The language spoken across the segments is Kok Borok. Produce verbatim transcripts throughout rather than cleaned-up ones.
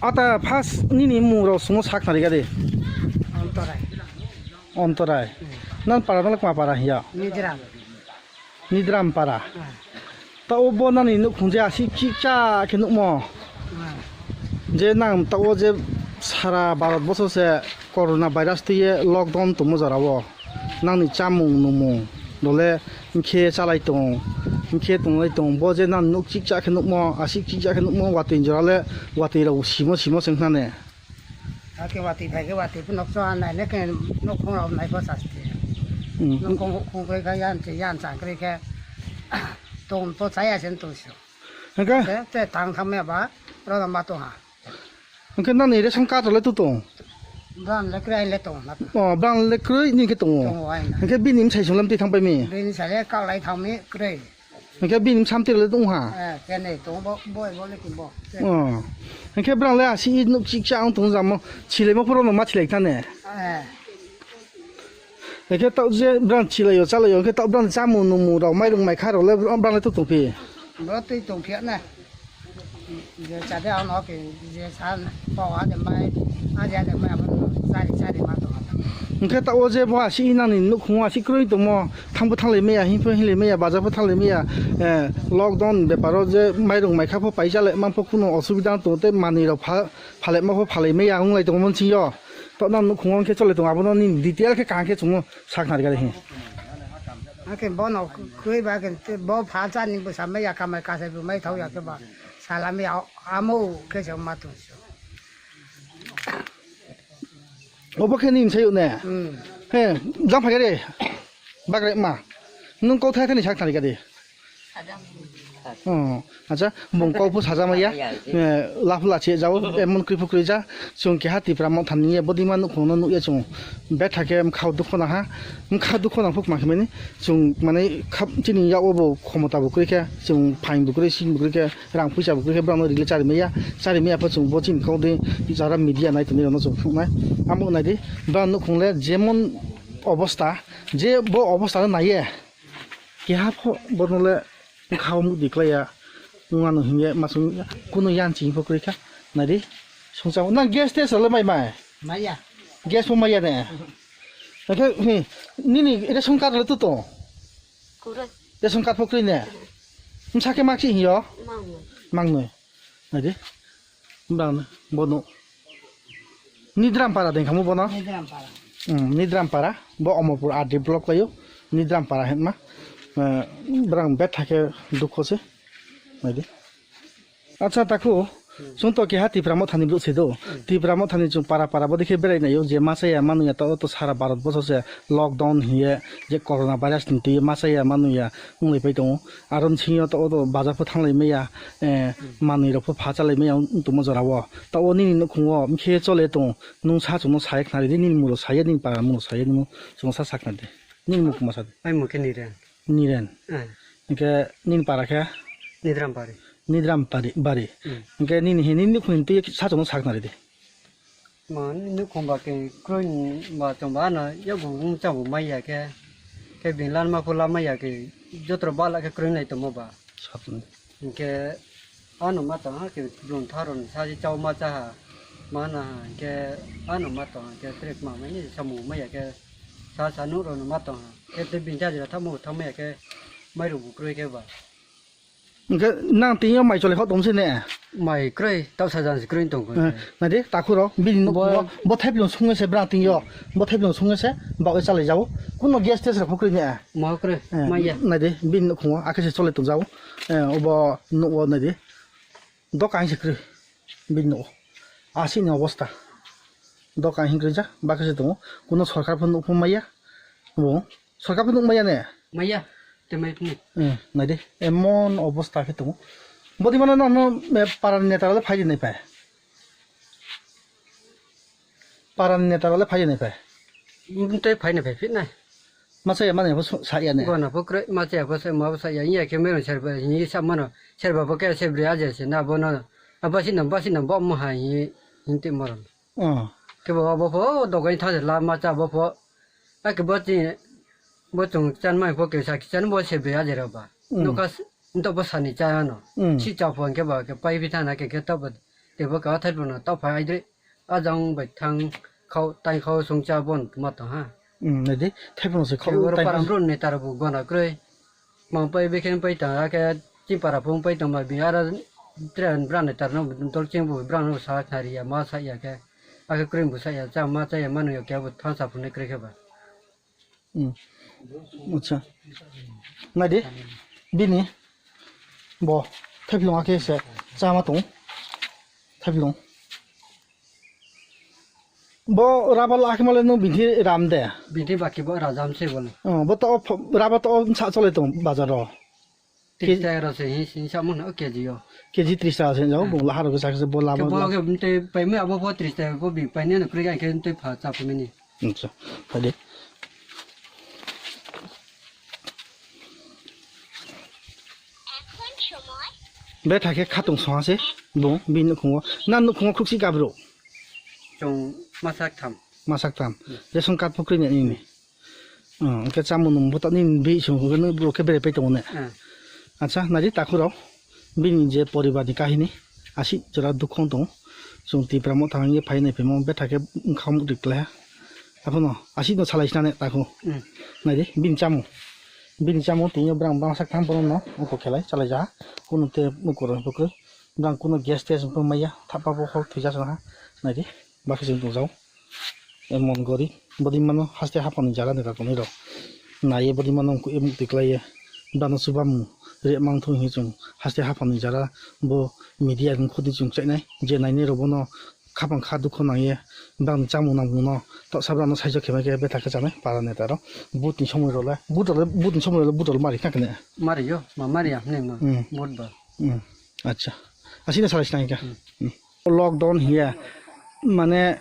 Ata first nini mung rok sungo sak nari gadi. Ontorai. Ontorai. Hmm. Nan para nang kuma para hiya? Nidram. Nidram para. Hmm. Ta o bo nani nuk khung je asi chik cha khe nukmo. Hmm. Je nang ta o je sara Bharat boso se corona virus twi ye lockdown tongmo jora o. Nangni chamung numung dole hwnkhe chalai tong, hwnkhe tonglai tong. Bo je nang nuk chik cha khe nukmo, asik chik cha khe nukmo, watwi jora le watwi rok simo simo se wngkha ne. Hakhe watwi phai khe watwi phano nokso nai ne khe nokhong rok nai pho sasti. Hmm. Nokhong khong khe yan che yan chang khe tong to chaya sen to sio. Hwnkhe? Te, te tang tham ya ba, ro ma to ha. Hwnkhe nani ration card rok le tu tong? Bran le kwrwi le tong na. Oh, bran le kwrwi ni khe tongo. Tongo ai na. Hwnkhe bini msai songlam twi thang pai mi? Bini sale kau lai thang mi kwrwi. Hwnkhe bini msam twi le tong ha? Eh, kene tong bo, bo, bo le kin bo. Oh. Hwnkhe bran le asi nuk chik cha ang tong jamo. Chilai mo phuru no ma chilai thane. Eh. Hwnkhe tok je bran chilaio chalaio, hwnkhe tok bran chamung numung rok, mairung maikha rok le bran le tu tongphi? Bro twi tongphi na. Je chade ano ke je san po ade mai, ade ade mai abo chari chari ma tong. Hwnkhe ta o je bo asi nangni nukhungo asi kwrwi tongmo, thangbo thanglai maya, hinpho hinlai maya, bajar pho thanglai maya, eh, lockdown beparo je mairung maikha pho paijak le, manpho kuno osubida tong tei manwi rok pha, phalai ma pho phalai maya wnglai tongmo singyo. Tok nang nukhungo hwnkhe chole tongo, abono nini detail khe kaham khe chwngno sak nari gari he. Hake bono kwrwi ba khe bo phalsa ni bwsa mai ya kamai kasai bo mai thok ya khe ba salami amo khe se ma tong se. Obo khe nini sayo ne? Hmm. He, jang phai gari. Bagre ma. Nung kok thai thani sak nari gari. Oh, acha, bung kok phu sajama ya. Eh, lafu lachi jao, emon kri phu kri ja. Chung keha Tipra Motha ni ye bodima nukhung no nukya chung. Betha khe mkha dukho na ha. Mkha dukho na phuk ma khe mani. Chung mane khap chini ya obo khomota bo kri khe. Chung phain bo kri, sin bo kri khe, rang puisa bo kri khe, brang no rile chari maya. Chari maya pho chung bo chini kok de jara media nai tini rano chung phuk nai. Amo nai di, brang nukhung le jemon obosta, je bo obosta no nai ye. Keha pho bono le bwkha o mukdi kwlaiya, wngmano hinkhe masung kunu yan chini pho kwrwi kha. Naidi, songchamo. Nang gas test rwle mai mai? Maya. Gas pho maya ne? Hwnkhe, hmm, nini ration card le tu tong? Kwrwi. Ration card pho kwrwi ne? Msa khe mak si hiyo? Mangnwi. Mangnwi. Naidi. Bang bono. Nidram para deng kamu bono? Nidram para. Hmm, Nidram para. Bo Omorpur R D block layo. Nidram para henma. Eh, brang betha khe dukho se. Naidi. Acha taku. Chung to keha Tipra Motha ni bwrwi se do. Tipra Motha ni chung para para bo dikhe berai nayo je masa ya manu ya to, to sara Bharat boso se lockdown hiye je corona virus ni twi masa ya manu ya wngwi pai tongo. Aro singyo to, to bazar pho thanglai maya, eh, manwi rok pho pha chalai maya wng tongmo jora o. To o nini nukhung o mkhe chole tong, nung sa chwngno sai khnari di, nini mulo saya, nini para mulo saya, nini chwngno sa sakna di. Nini mukma sa di. Ai mukhe Niren. Niren. Eh. Hwnkhe nini para khe? Nidram Bari. Nidram Bari. Hmm. Hwnkhe nini he, nini nukhung twi sa chwngno sakna di. Mani nukhung ba khe kwrwi ba chwng ba ano yakung wng chang bo mai ya khe, khe bini lanma pho lama ya khe jotro bala khe kwrwi nai tongmo ba. Sat ni. Hinkhe ano ma tong ha khe brum tharo ni saji chao ma cha ha, ma na ha hinkhe ano ma tong ha khe trek ma mai ni samung mai ya khe sa sa nuk rok no ma tong ha khe tei bini jajira thamo thamo ya khe mai rok bo kwrwi khe ba. Hwnkhe nang tini o mai chole hok tong se ne? Mai kwrwi, tausa jan se kwrwi tong khe. Eh, naidi, takhuk rok, bini nukhung o, bo thaiplung sung se brang tini o, bo thaiplung sung se, bak chalai jago. Kuno gas test rok pho kwrwi ne? Ma kwrwi, eh, ma ya. Naidi, bini nukhung o, akhe se chole tong jago. Eh, obo nuk o naidi, doka hai se kwrwi, bini nuk o. Asik ni obosta. Doka hai kwrwi ja, bakhe se tongo. Kuno sorkar pho nuk pho ma ya. Bo. Sorkar pho nuk maya ne? Maya, te mai phunu. Eh, naidi, emon obosta khe tongo. Bodi mano nang no, eh, para ni neta rok le phai di nai phai. Para ni neta rok le phai di nai phai. Tei phai nai phai phit nai. Masa ya mani pho sa ya ne? Gona pho kwrwi, masa ya pho sa, ma pho sa ya, ya khe mero serba, ni sa mano, serba pho khe sebri aje se na bono. Abasi no, basi no, bo mo hai, hin te moron. Oh. Kebo abo pho dogai thajla ma cha bo pho. Ake bo ti bo chung chan mai pho ke sa chan bo se be ajero ba. Mm. No kas nto bo sani cha no. Mm. Si cha pho ke ba ke pai bi thana ke ke to bo Ebo ka thai bono tao phai aidre. A jang bai thang khao, tai khao song cha bon ma to ha. Hmm, nai di, thai bono se khao, oro tai param khao. Ro neta rok bo gona kroi. Mang pai bikhen pai ta, akhe chipara phung pai tongma bi ara tren bra neta no dol cheng bo bra no sa khari ya, ma sa ya khe. Akhe kroi bo sa ya, cha ma cha ya, manu ya khe bo thang sa phung ne kroi khe ba. Hmm. Acha. Nai di. Bini. Bo. Thaiphilung akhe se. Chama tong. Thaiphilung. Bo rubber akhe male no binthi ram de. Binthi baki bo rajam se bole. Oh, bo to rubber to sa chole tong bazar ro. Tris taka rw se, hi, hi, samung no K G o. K G tris taka se, jao, hmm, bung lahar rw sa, bo lama, bo la- ke, tei, paimai abo bo tris taka, bo bi, paine no, kri gai ke, tei, pha, cha, pha, mini. Acha, phai de. Betha khe khatung song ha se, bung, bini nukhungo. Na nukhungo khruksi kabro? Chwng masak tham. Masak tham. Hmm. Ration card pho kwrwi nini? Hmm, hwnkhe chamung nwng bwtani bihik se hwnkhe nwng borok khe berai pai tongo ne? Hmm. Acha, naidi takhuk rok, bini je poribar ni kahini, aswk jora dukhu wng tongo. Chwng Tipra Motha wngwi phai nai phaimo betha khe wngkha mukti kwlaiha. Aphano aswk no salai sinane takhuk. Hmm. Naidi bini chamung. Bini chamung tini brang bangsa khe borok no wngkok khelai chalai jaha. Kunu te wngkok rok wngkok khe. Brang kunu gas tes wngkok maya. Thapa bo hor thwijak wngha. Naidi. Bakhe chwng tongjao. Emon gorib. Bwdwi mano haste haphangni jara ni rakomni rok. Naiye bwdwi mano wngkuk emuk twi klaiye. Bano chubamung re mangthung hinwi chwng haste haphangni jara bo media ni khudi chwng chainai. Je nainai rok bono khapang kha dukhu nangye. Bang chamung nangmungno toksa brano saichok khe bai khe betha khe chanai para neta rok. Vote ni somoi rok le, vote rok le, vote ni somoi rok le vote rok le mari kha khe ne. Mari yo, ma mari ya hwnwi ma. Hmm. Vote ba. Hmm. Acha. Asina salai sinai kha. Hmm. Hmm. Lockdown hiya, mane,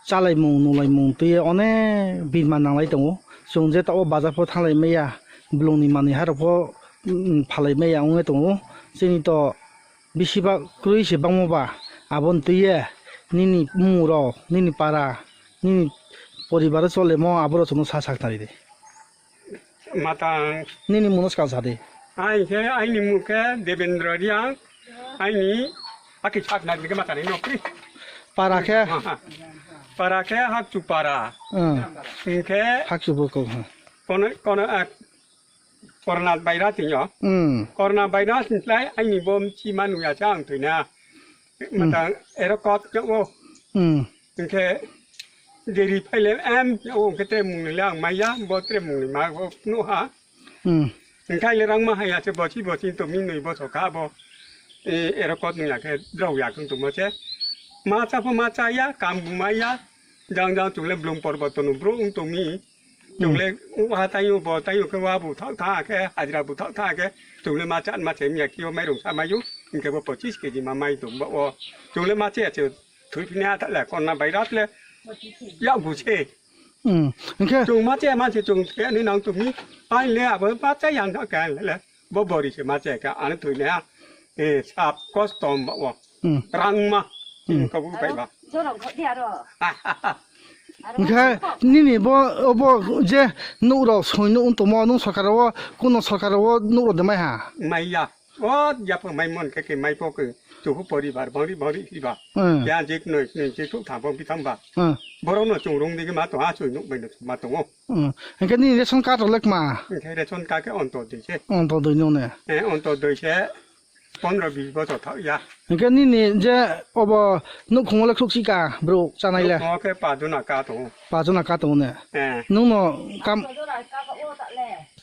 chalaimung, nulaimung twiwi onek birma nanglai tongo. Chwng je tabuk bazar pho thanglai maya, bwlwngni manwi harok pho, mm, phalai maya wngwi tongo. Chini to bisi bak kwrwi se bangma ba, aboni twiwi nini bumung rok, nini para, nini poribar o cholemo aborok chwngno sa sak nari de. Matang. Nini mungno swkang sa di. Ang khe, aini mung khe Devendra Riang, aini aki sak nai khe matang no pri. Para khe? Para khe Hakchu para. Hmm. Hingkhe Hakchu bo kok, hmm. Kono, kono, ah, Korna Baira tinyo. Hmm. Korna Baira sinslai aini bom chi manu ya cha ang tuina. Hmm. Matang ero kot yo. Hmm. Hingkhe deri phaile em o hingkhe tre mungni le ang maya, bo tre mungni ma bo nuha. Hmm. Hingkhe le rang ma haya se bosi bosi to mi nui bo soka bo. E, ero kot nui ya khe drau ya kung to mo se. Ma cha pho ma cha ya, kam bu ma ya. Jang jang chung le blum por bo to nu bro ung to mi. Chung le, hmm, wa tayo bo tayo khe wa bu thak tha khe, hajra bu thak tha khe, chung le ma chan ma chem ya kio mairung sa mayu, hingkhe bo pochis K G ma mai tung bo o. Chung le ma che che thui phine ha tha le, konna bai rat le, ya bu che. Hmm. Hingkhe chung ma che ma che chung khe ni nang tung mi, ai le abo ma che yang tha khe le le, bo bori se ma che khe, ani thui le ha, e, sap kos tom bo o. Hmm. Rangma. Hmm. Kabu bai ba. Jorong kho dia ro. Hingkhe nini bo, bo je nuk rok soi nuk tongmo, nung sorkar o, kuno sorkar o nuk rok de mai ha? Mai ya. O ya pho mai mon khe khe mai pho khe chuhu poribar bangri bangri hiba. Hmm. Ya je noi noi je thuk thang bang bithang ba. Hmm. Borok no chung rung digi ma to ha soi nuk bai no ma tongo. Hmm. Hingkhe nini ration card rok le kma? Hingkhe ration card khe onto doi se. Onto doi no ne. Eh, onto doi se. Pondro bis bochor thak ya. Hingkhe nini je obo nukhungo le khruksi ka bro chanai le? Nukhungo khe pajona ka tongo. Pajona ka tongo ne? Eh. Nungno kam-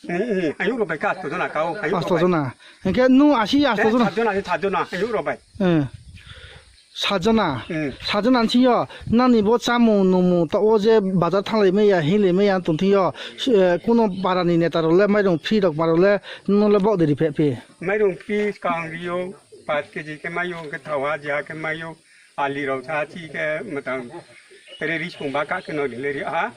Hmm, hmm. Ayuk rok bai ka asto jona ka o, ayuk rok bai. Asto jona. Hingkhe nung asi asto jona? Eh, sajona, sajona, ayuk rok bai. Eh. Sajona. Hmm. Sajona ni singyo nani bo chamung nungmung ta o je bazar thanglai maya, hinglai maya tongthingyo, eh, kuno para ni neta rok le mairung free rok ma rok le nung le bok de ri phe phi. Mairung free skang rio, paanch K G khe maio, hingkhe thawa jeha khe maio, ali rok sa chi khe mwtang re ri song ba ka khe no le ri ha.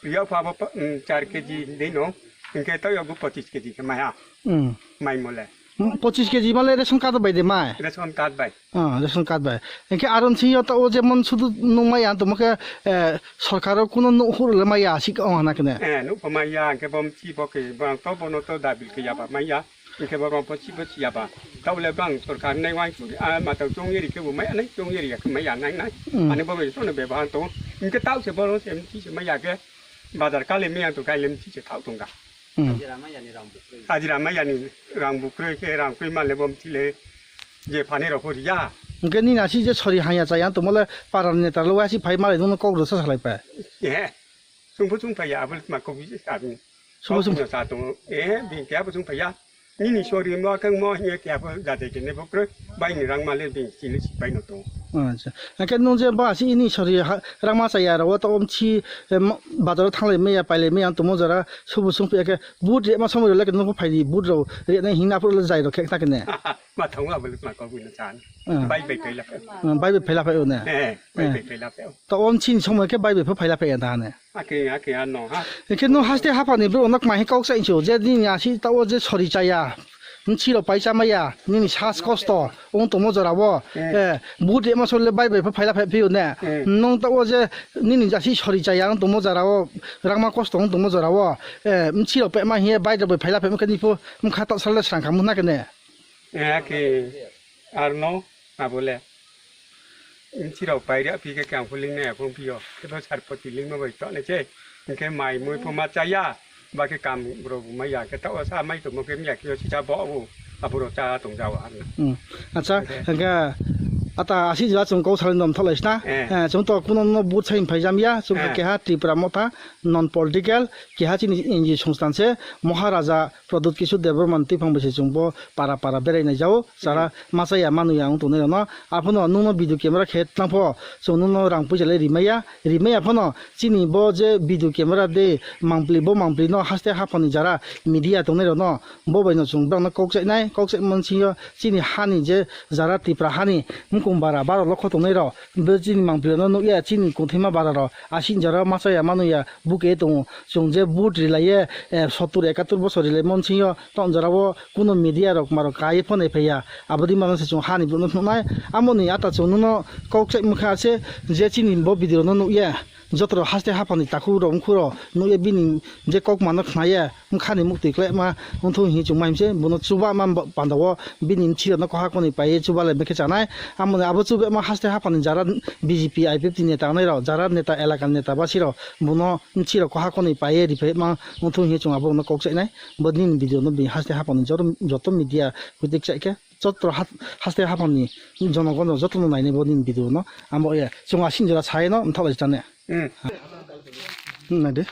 Rio pha bo, mm, char K G dei no, hingkhe to yogo pochis K G khe mai ha. Hmm. Mai mo le. Hmm, pochis K G ma le ration card bai de mai? Ration card bai. Ah, ration card bai. Hingkhe aro singyo to o jemon sudu nung maya tongma khe, eh, sorkar o kuno nuk hur le maya sik ong hana kene. Eh, nuk pha maya, hingkhe bom chi bo khe, bang to bono to dabil khe ya ba maya. Hingke bo rompo chibo chiya ba. Tabole bang sorkar nai wai suri, ah, matang chong yeri ke bo mai anai, chong yeri ya ke mai ya nai nai. Hmm. Ani bo bai sono bebahar to. Hingke tau se boro se mchi se mai ya ke. Bazar kale me yang to kai le mchi se tau tong da. Hmm. Hajira mai yani rang bukroi ke rang kui male bo mchi le. Je phani rok hori ya. Hingke nini asi je sori hanya chaya to mole para neta lo asi phai male no kok ro sa salai pa. Eh. Chwngbo chwng phaiya, aboni tma kok bisi sa bini. Chwngbo chwng Kok sa tongo. Eh, bini kebo chwng phaiya. Nini sori mo kang mo hiya kebo jate kene bo kroi. Bai ni rang male bini chili si bai no tongo. Acha. Hingke nung je ba si ini sori ha-, rang ma chaya ro to om chi, eh, ma-, bazar thanglai meya pailai meya ang tomo jora subu sung phi ke but re ma somoi ro le ke nung phaidi but ro re nai hina pur le jai ro khek ta kene. Ma tongo aboni tma kok bini chan. Ah. Bai bai phai la. Ah, bai bai phai la phai o ne. Eh, bai Eh. bai phai la phai o. To om chini somoi khe bai bai pho phai la phai ya da ne. Ake, ake, ano, ha. Hingke no haste haphani bro no kmai kok sai chu je nini asi ta o je sori chaya. Nchi ro pai cha maya, nini sas kosto, ong tomo jora o. Eh. Eh, but re ma sori le bai bai pho phai la phai phi o ne. Eh. Nung ta o je nini asi sori chaya ong tomo jora o. Rang ma kosto ong tomo jora o. Eh, nchi ro pe ma hiye bai ro bai phai la phai ma khe ni pho mkha ta sal le srang kha muna kene. Eh, ake, arno, abole. Nchi rok pairi aphi ke kang phuling nai aphung phio. Kebo sarpoti lingma bai to ne che. Hingke mai mui pho ma chaya. Ba ke kam rok ma ya ke ta o sa mai to mo ke mi ya ke o si cha bo o. Aboro cha tong jao arna. Hmm. Acha, Hingke hingke ata asi jora chung kok salai nom thalai sna. Eh. Eh, chung to kuno no but sai phai jam ya. Chung Eh. keha Tripura motha non political keha chini N G O songsthan se Maharaja Pradyut Kishore Debbarma ni twiphang bai se chwng bo para para berai nai jao, chara masa ya manu ya wng tongnai rok no. Aphano nung no video camera khe tlang pho, chwng nung no rang puisa le rimai ya, rimai ya phano chini bo je video camera de mangpli bo mangpli no haste haphang ni jara media tongnai rok no bo bai no chwng brang no kok chai nai, kok chai man sing yo chini ha ni je jara Tripura ha ni mukung bara baro lokho tongnai rok bo chini mangpli rok no nuk ya chini kothoima bara rok asing jara masa ya manu ya buke tongo. Chwng je vote rilaiye, eh, sottur ekatur bosor rilai mon singyo, ton jora o kuno media rok marok kai phone phaiya. Aboni mano se chwng hani bwrwkno phunuknai. Amoni ata chwng nono kok chai mukha se je chini bo video no nukya. Joto rok haste haphani takhuk rok mkhuro nukya bini je kok mano khnaye mkhani muktwi khlaima wngthung hinwi chwng mahimse bono chuba ma panda o bini mchirokno koha konwi paiye chuba lai mekhe chanai. Amoni abo chuba ma haste haphani jara B J P I P F T neta wngnai rok jara neta elaka neta basi rok bono Nchirok koha konwi paiye riphaima wngthung hinwi chwng abono kok chainai. Bo nini video no bini haste haphangni joto, joto media kwtwi chaikhe joto ha-, haste haphangni jonogon rok jotono nainai bo nini video no. Amo ye chwng asing jora saino mthalai chane. Hmm. Hmm, naidi.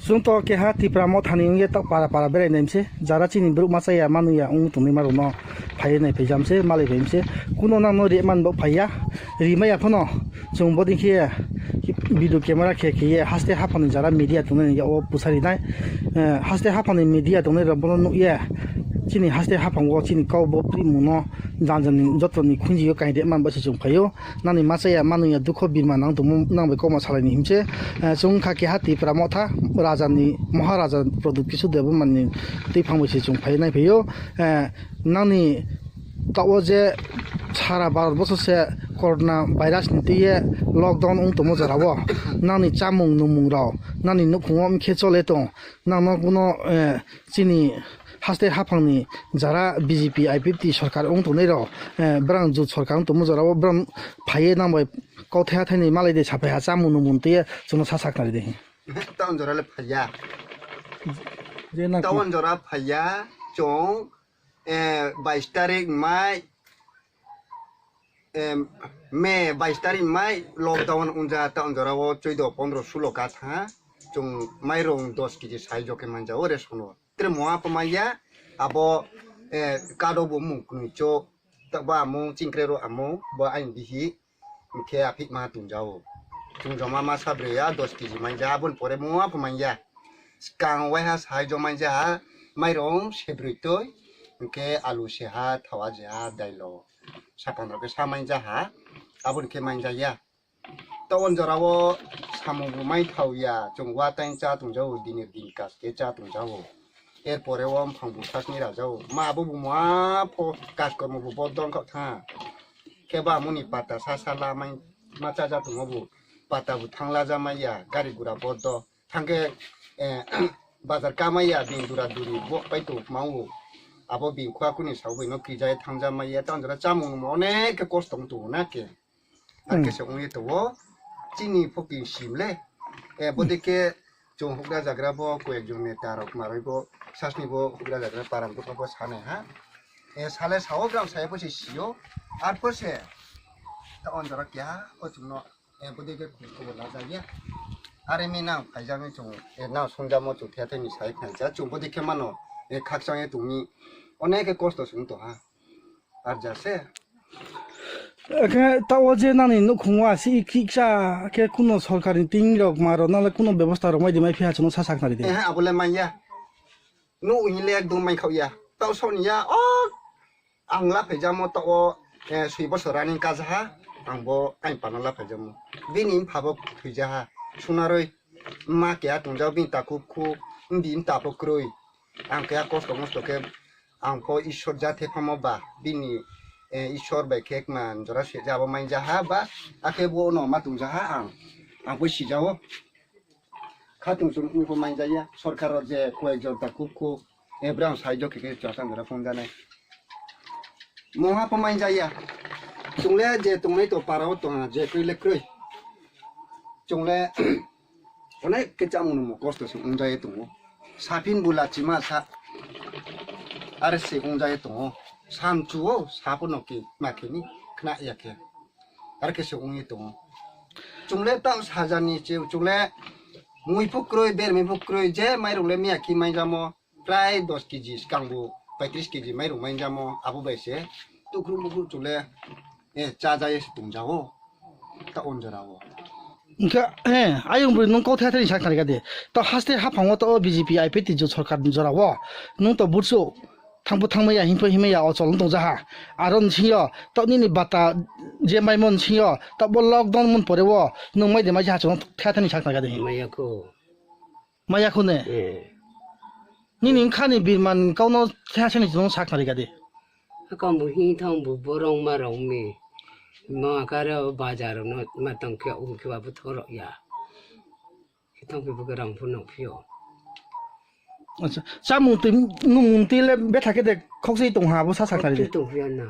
Chwng to keha Tipra mothani wngya tok para para berai naimse, jara chini borok masa ya manu ya wng tongwi ma rokno phaiwi nai phaijam se, malai phaimse, kuno nangno ri man bo phaiya, ri maya phano chwng bodikhe video camera khe khiye haste haphangni jara media tongnai ya o bwsari nai, eh, haste haphangni media tongnai rok bono nukya, chini haste haphango chini kok bo primungno janjani jotoni khunjio kaide man bo se chwng phaio. Nangni machaya manwi ya dukho birma nang tongmo nang bai kokma salaini himse. Eh, chwng kha keha Tipra motha rajani, Maharaja Pradyut Kishore Debbarmani twiphang bai se chwng phai nai phaio. Eh, nangni tabuk je sara Bharat boso se corona virus ni twiye lockdown wng tongmo jora o. Nangni chamung numung rok, nangni nukhungo wngkhe chole tong. Nangno kuno, eh, chini haste haphangni jara B J P I P F T sorkar wng tongnai rok, eh, brang jut sorkar wng tongmo jora o brang phaiye nang bai kok thaiha thaini malai de saphai ha chamung nungmung twiye chwngno sa saknari de. Town jora le phaiya. Je nang Town jora phaiya chwng, eh, bais tarik mai, eh, May bais tarik mai lockdown wngja town jora o chuddo pondro sulo ka tha chwng mairung dos kg sai jokhe manja o ration o. Tre moha pho manya, abo, eh, kado bo mung kwnwi cho, ta-, bo amung chingkre ro amung, bo ain bihi, hwnkhe aphik ma tungjao. Chungjoma masa brwi ya dos kg manja, aboni pore moha pho manya. Skang waiha sai jo manja ha, mairung se brwi twi, hwnkhe alu se ha, thawa je ha, dailo. Sapan rok khe sa manja ha, aboni khe manja ya. Town jora o samung bo mai thao ya, chwng wa tai cha tong jao, dinir din kas khe cha tong jao. Er pore o bwphang bwsakni raja o. Ma abo bo ma pho kaj kormo bo bodo wngkha tha. Khe ba amoni pata sa sa lamai ma chaja tongma bo. Pata bo thang laja maya, gari gura bodo. Thangkhe, eh, bazar kamaya, bini dura duri bo pai tong ma o. Abo bini khua kuni sabo bai no krijai thangja maya, tang jora chamung mo onek khe kosto wng tongo na khe. Ar Hmm. khe se wngwi tongo, chini phoki sim le. Eh, bode khe chwng hukra jagra bo, koi ekjon neta rok maroi bo, sasni bo hukra jagra param tokma bo sanai ha. Eh, sale sao gram saya pose sio, ar pose ta on jora kya o chwngno, eh, bode khe khum khobor lajak ya. Are mi nang phaijak ni chwng, eh, nang sungjamo chwng the the ni sai khnai ja, chwng bode khe mano, eh, khakchang ye tongni onek khe kosto se wng tong ha. Ar ja se. Khe ta o je nani nukhung wa si khiksa khe kuno sorkar ni ting rok ma rok nale kuno bebosta rok mai di mai phiya chwngno sa sak nari de. Eh, abole manya. Nu hinle ekdom mai khauya. Tao soni ya, o ang la phaijamo tao, eh, sui bosor running kajaha, ang bo kain pano la phaijamo. Bini pha bo thuijaha, sunaroi ma keha tongjak bini takhuk khuk, bini tapo kroi. Ang keha kosto mosto khe, ang pho Ishwar jate phamo ba, bini, eh, Ishwar bai khe kma jora se jabo mainjaha ba, akhe bo no ma tongjaha ang, ang pho sijao. Khatung chum wngwi pho mainjaya, sorkar o je koyek jon takhuk khuk, eh, brang saijo khe khe chwla tang jora phone janai. Mungha pho mainjaya. Chungle je tongnai to para o tongha, je krwi le krwi. Chungle onek khe chamung nungmo kosto se wngjai tongo. Saphin bo lachima sa. Are se wngjai tongo. Sam chuo, sapo no ki ma khe ni khna ya khe. Are khe se wngwi tongo. Chungle tang sajani che, chungle mui phu krwi, ber mui phu krwi, je mairung le miya khi mainjamo. Prai dos kg swkang bo paitris kg mairung mainjamo, abo bai se tukhrum bukhrum chule, eh, chajai se tongjago ta onjora o. Hwnkhe, eh, ayung bwrwi nwng kok thai thai sak thari kha de. To haste haphango to o B J P I P T jot sorkar ni jora o nwng to butsu thangbo thangmaya hinpho hinmaya o chol wng tongjaha. Aro nsingo to nini bata je maimon nsingo to bo lockdown mun pore o nwng mai de mai jaha chwng thai thai sak thari kha de. Maya ko. Maya khune. Eh. Nini wngkhani birman kauno thasani chwng sak nari gadi. Hakam bo hini thang bo borong ma rong mi. Ma kare o bazar no ma tong khe um khe ba bo thoro ya. Khe thang khe bo rang phu no phio. Acha, chamung twi nung twi le betha khe de khokse tong ha bo sa sak nari de. Tong phio na.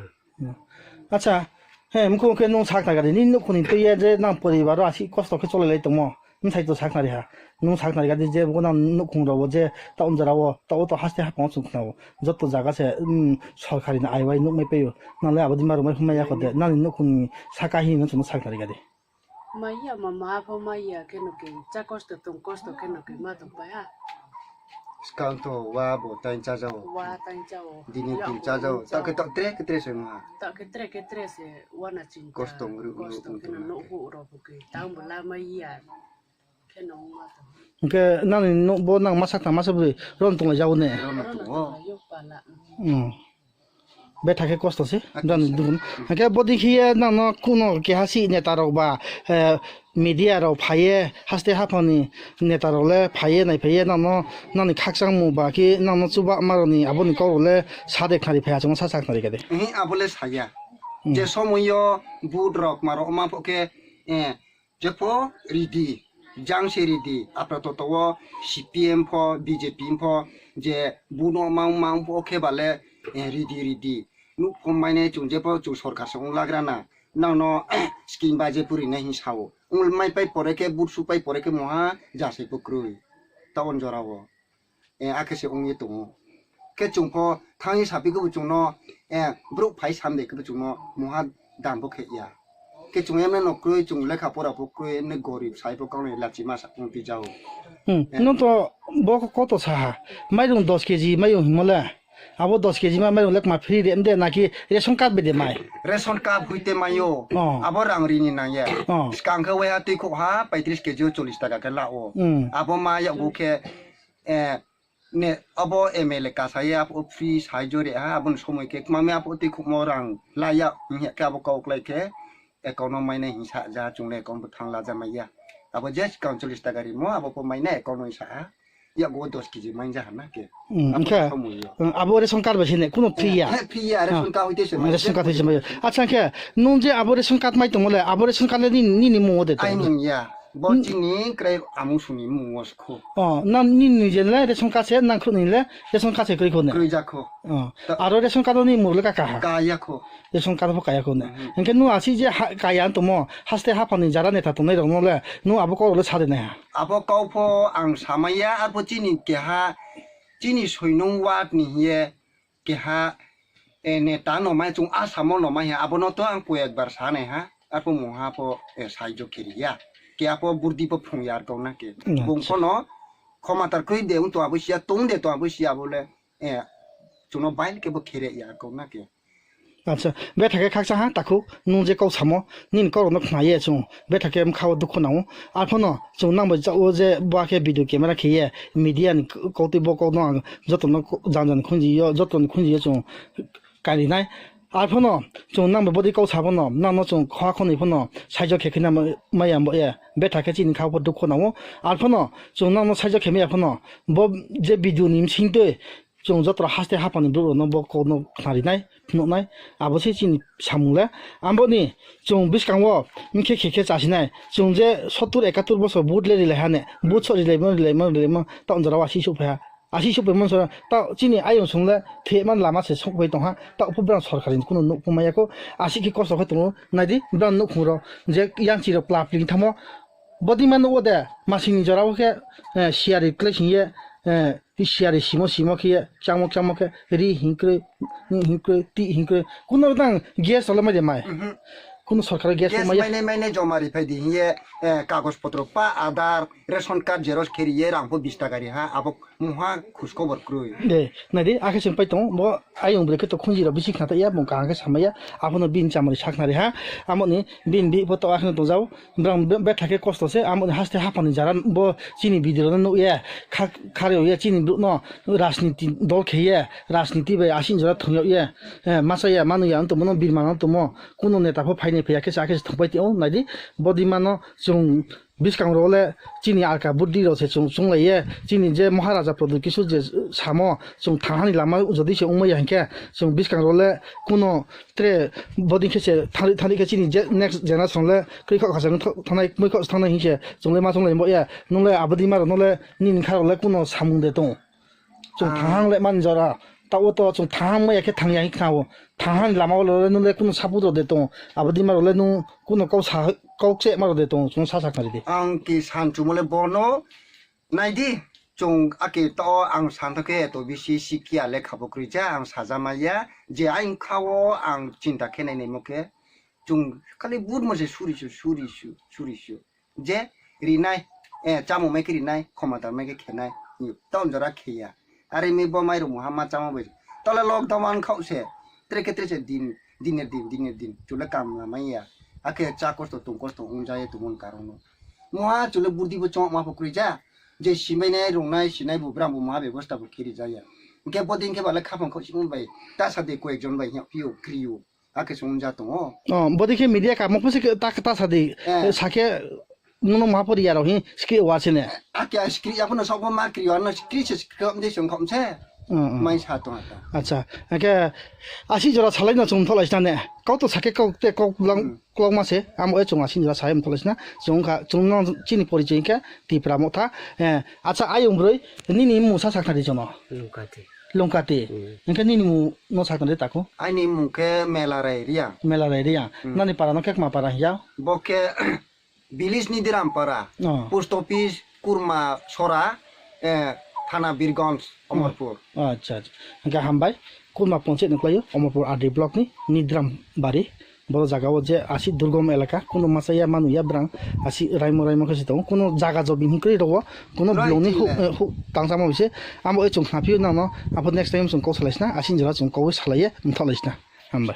Acha, he, mukhu khe nung sak nari gadi, nini nukhungni twi ye je nang poribar o aswk kosto khe cholai lai tongmo, bwsai to sak nari ha. Nung sak nari gadi je bo nang nukhung rok bo je ta onjora o, ta o to haste hapang o chwng khna o. Joto jaga se, um, sorkari ni aiwai nukmai paio. Nang le abo di ma rwmai hwnmai ya kho de, nang ni nukhungni saka hini no chwng sak nari gadi. Maya mama pho maya khe no khe cha kosto tong kosto khe no khe ma tong pai ha. Skang to wa bo tain cha jao. Wa tain cha o. Dini tin cha jao. Ta khe to tre khe tre se ma. Ta khe tre khe tre se wa na ching. Kosto ngru ngru kosto khe no no hu ro bo khe tang bo la maya. Khe no ma to. Hwnkhe nang ni no bo nang masa ta masa bri ron tong lai jao ne. Ron tong o. Yo pala. Hmm. Betha khe kosto se, dan dukun. Hake bodi khiye nang no kuno keha si neta rok ba, eh, media rok phaiye, haste haphang ni neta rok le phaiye, nai phaiye nang no, nang ni khakchang mu ba ki nang no chuba ma rok ni abo ni kok rok le sa de khnari phaiya chwng sa sa khnari kade. Ehe, abo le saya. Hmm. Je somoy yo vote rok ma rok ma pho khe, eh, Jepho ridi, jang se ridi, apra toto o C P M pho, B J P pho, je buno mang mang pho khe bale, eh, ridi ridi. Nuk kom mai ne chung jepho chung sorkar se ong lagra na. Nang no scheme ba je puri nai hin sao. Ong mai pai pore khe, but su pai pore khe moha jasai pho kroi. Ta on jora o. Eh, akhe se wngwi tongo. Khe chwng pho thangwi sapi khe bo chwngno, eh, borok phai sam de khe bo chwngno moha dam bo khe ya. Khe chwng emne no kwrwi, chwng lekha pora pho kwrwi, emne gorib sai pho kang lachi masa wng twi jao. Hmm. Eh. No to bo koto saha. Mairung dos K G mairung himole. Abo dos K G ma mairung lekma free de, de naki ration card be de mai. Ration card huite mayo. Oh. Abo rang rini nang ya. Oh. Skang khe waiha twi khok ha, paitris K G o chollish taka khe la o. Hmm. Abo ma ya bu khe, eh, Ne, abo M L A kasaye abo free saijo re ha, aboni somoi khe mami abo twi khukmo rang laya, wngya khe abo kok lai khe account o mainai hinsa ja, chungle account bo thang laja maya. Abo je chikon chollish taka rimo, abo pho mainai account o hinsa ha. Yago dos kg main jaha na ke. Hmm, Abo wngkhe, samung yo. Hmm, abo ration card bai sene, kuno free ya? He, free ya, ration card hoite se Hmm, mai. Ration card hoite se mai. Acha, hwnkhe, nung je abo ration card mai tongmo le, abo ration card le nini, nini mungo de to? Ai mung ya. Bo Hmm. chini krai amung suni mungo se kho. Oh, na nini je le ration card se, nang khuni le ration card se kri khone? Kri ja kho. Oh, Ta- aro ration card ni mung le ka kaha? Ka ya kho. Ration card bo kaya khone. Mhm. Hwnkhe nung asi je ha-, kaya tongmo, haste haphani jara neta tongnai rok no le, nung abo kok le sa de nai ha? Abo kok pho ang samaya, arpho chini keha, chini soinung ward ni hiye keha, eh, neta no mai chung Assam o no mai ha, abono to ang koyekbar sa nai ha, arpho mungha pho, eh, saijo kheri ya. Keha pho burdi pho phung ya arko na ke. Hmm, Bung acha. Pho no khomatar kri de, wng to abo siya, tong de to abo siya bole, eh, chuno bail ke bo khere ya arko na ke. Acha, betha khe khaksa ha takhuk, nung je kok samo, nini kok rokno khna ye chwng, betha khe bwkha o dukhu nango. Arphono chwng nang bai cha-, o je bo khe video camera khe ye, media ni k-, kok twi bo kok no ang joto no ko-, jang jang khunji yo, joto ni khunji yo chwng kari nai. Arphono chwng nang bai bodi kok sa phano, nang no chwng khwa khonwi phano, saijo khe khina ma-, maya bo ye, betha khe chini kha o dukhu nango. Arphono chwng nang no saijo khe maya phano, bo je video ni bsing twi, Chwng joto haste haphangni borok rokno bo kokno khna rinai, phunuknai, abo se chini samung le. Aboni chwng bwskango wngkhe khe khe chasinai. Chwng je sottur ekattur bosor vote le rilai hane, vote sok rilaimo, rilaimo, rilaimo, ta onjora o asi sokphaiha. Asi sokphaimani sora, ta chini ayung song le thwiman lama se sokphai tongha. Ta opor brang sorkar ni kuno nuk pumaya ko, asi khe kosto khe tongo. Naidi, brang nukhung rok je yang chirok pla pling thamo. Bodima nugo de, masingni jora o khe, eh, siyari klai sing ye, eh, siyari simo simo khe ye, chamo chamo khe, ri hinkroi, hinkroi, ti hinkroi. Kuno tang gas ole mai de mai. Mhm. Kuno sorkar gas Gas mai ya. Maine maine joma ri phai di hinye, eh, kagoj potro pa, Aadhaar, ration card xerox khe ri ye, rang pho bis taka ri ha, abo mungha khuj khobor kroi. De, nai di, akhe chwng pai tongo, bo ayung bre khe to khunji rok bisi khna ta ya, bung kaham khe sama ya, abono bini chamari sakna ri ha, amoni bini bi pho to akhno tongjao. Borok be-, betha khe kosto se, amo haste haphangni jara bo chini video no nukya, kha-, kharwi ya chini borok no rajniti dol khe ya, rajniti bai asing jora thwngya ya, eh, masa ya, manu ya, wng tongmo no birma no tongmo, kuno neta pho phainai phaiya khe sa khe se thwngpai tong naidi, bodima no chwng bwskang rok le chini alka budi rok se chwng chwng lai ya, chini je Maharaja Pradyut Kishore je samo chwng thang hani lama jodi se wngma ya hinkhe chwng bwskang rok le kuno Tre bodin khe se thangri thangri khe chini je next generation le kri khok khasang thangnai, mui khok thangnai hinse chwng le ma chwng le bo ya. Nung le abodi ma rok, nung le nini kha rok le kuno samung de tong. Chwng Ah. Thang le man jora. Ta o to chwng thang ma ya khe thang ya hin khna o. Thang han lama o le nung le kuno sabu rok de tong. Abodi ma rok le nung kuno kok sa, kok che ma rok de tong. Chwng sa sa khna ri de. Ang ki san chumo le bono Naidi, chwng ake to ang santo khe to bisi sikya lekha bo kwrwi cha, ang sajama ya, je ayung kha o ang chinta khe nai naimo khe, chwng khali but mo se suri su, suri su, suri su. Je rinai, eh, chamung mai khe rinai, khoma ta mai khe khenai, to jora khe ya. Are mi bo mai rwmung ha ma chama bai. Tole lockdown ang khao se, tre khe tre se din, diner din, diner din, chwle kam la mai ya. Akhe cha kosto, tong kosto, wng ja ye tongmani karon no. Moha chwle burdi bo chongma pho kwrwi ja. Je simai nai rwngnai sinai bo brang bo moha bebosta bo kheri jaya. Hwnkhe bodin khe bale khapang khosingma bai ta sa de koyek jon bai hwnyo phio krio. Hakhe se wngja tongo. Oh, bodin khe media kamo phusi khe ta, ta sa de. Eh. Sakhe nono moha pori ya rok hi skri wa sene. Hakhe a skri ya phano sokbo ma krio ano skri se skri khamde song khamse. Oh, oh. Mai sa tonga ta. Acha, hakhe asi jora salai no chum tholai sane. Kau to sakhe kau te kau lang. Hmm. Kwlwkma se, amo e chwng asing jora sai mthola sina, chwng wngkha, chwng no chini porichoi hwnkhe Tipra Motha. Eh, acha, ayung bwrwi, nini mung sa sakna di jono? Lungkati. Lungkati. Hmm. Hwnkhe nini mung no sakna di takhuk? Aini mung khe Melarai Riang. Melarai Riang. Hmm. Nani para no khe kma para hiya? Bo khe village ni Diram para. Oh. Post office Kurma Sora, eh, thana Birganj, oh. Omorpur. Acha, acha. Hwnkhe hambai. Kurma Panchayat ni kwlaio, Omorpur R D block ni Nidram Bari. Boro jaga o je asi durgom elaka, kuno masa ya manu ya brang, asi raimo raimo khe se tongo, kuno jaga jobi hinwi kwrwi rogo, kuno Right, block ni huk, eh, huk tangsa ma bise, amo e chwng khna phio nang no, abo next time chwng kok salai sina, asi jora chwng kok salai ye, mthalai sina. Hambai.